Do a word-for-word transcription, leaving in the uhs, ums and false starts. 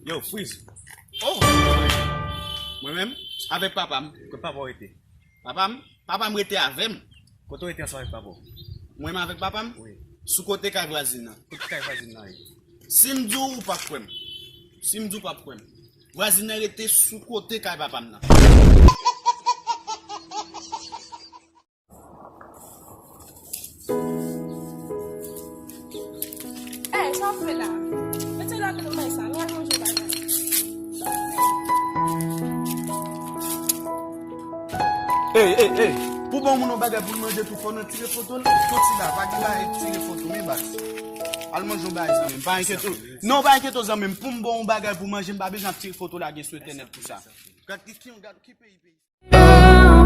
Yo, Freeze. Oh! Mwen menm, avèk papa m. Kote papa w rete? Papa m, papa m rete avè m. Kote w rete ansanm avèk papa w? Mwen menm avèk papa m? Wi. Sou kote kay vwazin nan. Kote kay vwazin nan ye? Si m di w, ou p ap kwè m. Si m di w, ou p ap kwè m. Vwazin nan rete sou kote kay papa m nan. Ey, sa w ap fè la? Mete lòt nan may sa, nou al manje yon bagay. Ey, ey, ey, pou ban yon moun yon bagay pou l manje tou, fò nou tire foto l. Soti la, pa gen bagay tire foto, wi, baz. Al manje yon bagay, zanmi m, pa enkyete w. Non, pa enkyete w, zanmi m, pou m ban yon bagay pou manje, m pa bezwen ap tire foto, lage sou entènèt pou sa. Gad ki, ki, gad ki peyi, peyi.